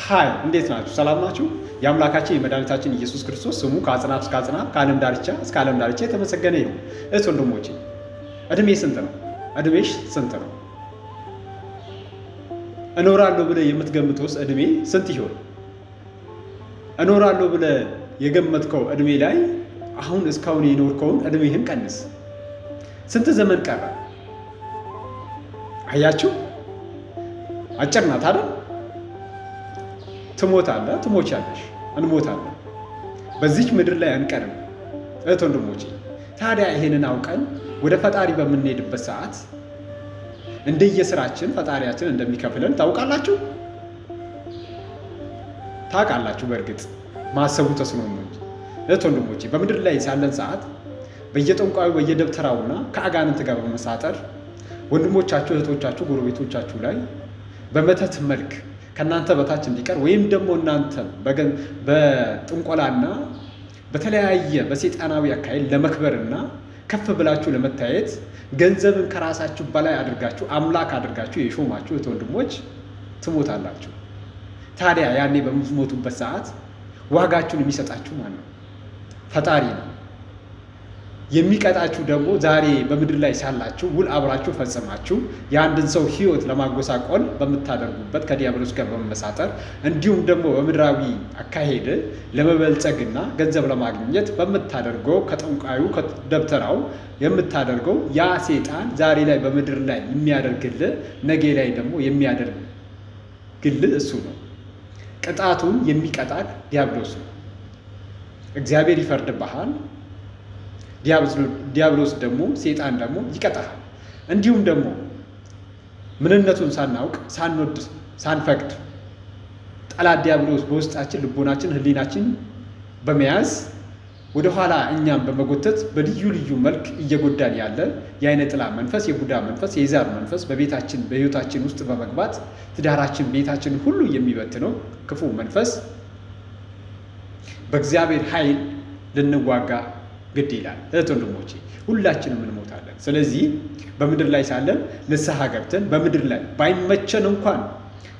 Hi፣ እንዴት ናችሁ? ሰላም ናችሁ? የአምላካችን የመድኃኒታችን ኢየሱስ ክርስቶስ ስሙ ከአጽናፍ እስከ አጽናፍ፣ ከዓለም ዳርቻ እስከ ዓለም ዳርቻ የተመሰገነ ይሁን። እህት ወንድሞቼ፣ እድሜ ስንት ነው? እድሜሽ ስንት ነው? እኖራለሁ ብለህ የምትገምተውስ እድሜ ስንት ይሆን? እኖራለሁ ብለህ የገመትከው እድሜ ላይ አሁን እስካሁን የኖርከውን እድሜህን ቀንስ። ስንት ዘመን ቀረ? አያችሁ፣ አጭር ናት አይደል? ትሞታለህ፣ ትሞቻለሽ፣ እንሞታለን። በዚች ምድር ላይ አንቀርም። እህት ወንድሞቼ፣ ታዲያ ይሄንን አውቀን ወደ ፈጣሪ በምንሄድበት ሰዓት እንደየስራችን ፈጣሪያችን እንደሚከፍለን ታውቃላችሁ ታውቃላችሁ። በእርግጥ ማሰቡ ተስኖ ነው እንጂ። እህት ወንድሞቼ፣ በምድር ላይ ሳለን ሰዓት በየጠንቋዩ፣ በየደብተራውና ከአጋንንት ጋር በመሳጠር ወንድሞቻችሁ፣ እህቶቻችሁ፣ ጎረቤቶቻችሁ ላይ በመተት መልክ ከእናንተ በታች እንዲቀር ወይም ደግሞ እናንተ በጥንቆላና በተለያየ በሴጣናዊ አካሄድ ለመክበርና ከፍ ብላችሁ ለመታየት ገንዘብን ከራሳችሁ በላይ አድርጋችሁ አምላክ አድርጋችሁ የሾማችሁ እህት ወንድሞች ትሞታላችሁ። ታዲያ ያኔ በምትሞቱበት ሰዓት ዋጋችሁን የሚሰጣችሁ ማን ነው? ፈጣሪ ነው። የሚቀጣችሁ ደግሞ ዛሬ በምድር ላይ ሳላችሁ ውል አብራችሁ ፈጽማችሁ የአንድን ሰው ሕይወት ለማጎሳቆል በምታደርጉበት ከዲያብሎስ ጋር በመመሳጠር፣ እንዲሁም ደግሞ በምድራዊ አካሄድ ለመበልጸግና ገንዘብ ለማግኘት በምታደርገው ከጠንቋዩ ከደብተራው የምታደርገው ያ ሴጣን ዛሬ ላይ በምድር ላይ የሚያደርግልህ ነገ ላይ ደግሞ የሚያደርግልህ እሱ ነው። ቅጣቱን የሚቀጣት ዲያብሎስ ነው። እግዚአብሔር ይፈርድብሃል። ዲያብሎስ ደግሞ፣ ሴጣን ደግሞ ይቀጣሃል። እንዲሁም ደግሞ ምንነቱን ሳናውቅ፣ ሳንወድ፣ ሳንፈቅድ ጠላት ዲያብሎስ በውስጣችን ልቦናችን፣ ሕሊናችን በመያዝ ወደኋላ እኛም በመጎተት በልዩ ልዩ መልክ እየጎዳን ያለ የአይነ ጥላ መንፈስ፣ የቡዳ መንፈስ፣ የዛር መንፈስ በቤታችን በሕይወታችን ውስጥ በመግባት ትዳራችን፣ ቤታችን ሁሉ የሚበትነው ክፉ መንፈስ በእግዚአብሔር ኃይል ልንዋጋ ግድ ይላል። እህት ወንድሞቼ፣ ሁላችንም እንሞታለን። ስለዚህ በምድር ላይ ሳለን ንስሐ ገብተን በምድር ላይ ባይመቸን እንኳን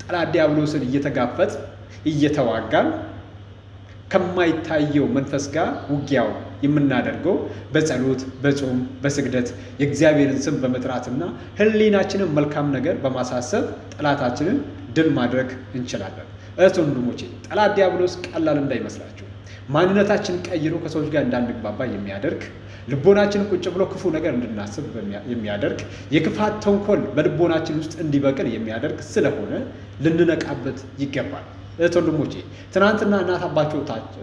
ጠላት ዲያብሎስን እየተጋፈጥ እየተዋጋን ከማይታየው መንፈስ ጋር ውጊያው የምናደርገው በጸሎት፣ በጾም፣ በስግደት፣ የእግዚአብሔርን ስም በመጥራትና ሕሊናችንን መልካም ነገር በማሳሰብ ጠላታችንን ድል ማድረግ እንችላለን። እህት ወንድሞቼ፣ ጠላት ዲያብሎስ ቀላል እንዳይመስላችሁ። ማንነታችን ቀይሮ ከሰዎች ጋር እንዳንግባባ የሚያደርግ፣ ልቦናችን ቁጭ ብሎ ክፉ ነገር እንድናስብ የሚያደርግ፣ የክፋት ተንኮል በልቦናችን ውስጥ እንዲበቅል የሚያደርግ ስለሆነ ልንነቃበት ይገባል። እህት ወንድሞቼ፣ ትናንትና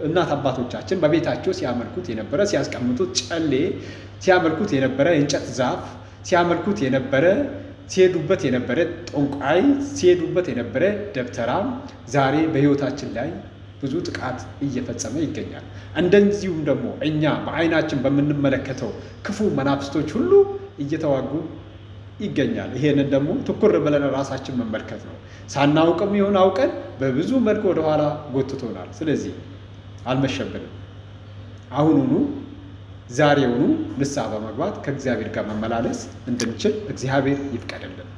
እናት አባቶቻችን በቤታቸው ሲያመልኩት የነበረ፣ ሲያስቀምጡት ጨሌ፣ ሲያመልኩት የነበረ የእንጨት ዛፍ፣ ሲያመልኩት የነበረ፣ ሲሄዱበት የነበረ ጠንቋይ፣ ሲሄዱበት የነበረ ደብተራ ዛሬ በሕይወታችን ላይ ብዙ ጥቃት እየፈጸመ ይገኛል። እንደዚሁም ደግሞ እኛ በዓይናችን በምንመለከተው ክፉ መናፍስቶች ሁሉ እየተዋጉ ይገኛል። ይሄንን ደግሞ ትኩር ብለን ራሳችን መመልከት ነው። ሳናውቅም ይሁን አውቀን በብዙ መልኩ ወደኋላ ጎትቶናል። ስለዚህ አልመሸብንም። አሁኑኑ ዛሬውኑ ንስሐ በመግባት ከእግዚአብሔር ጋር መመላለስ እንድንችል እግዚአብሔር ይፍቀድልን።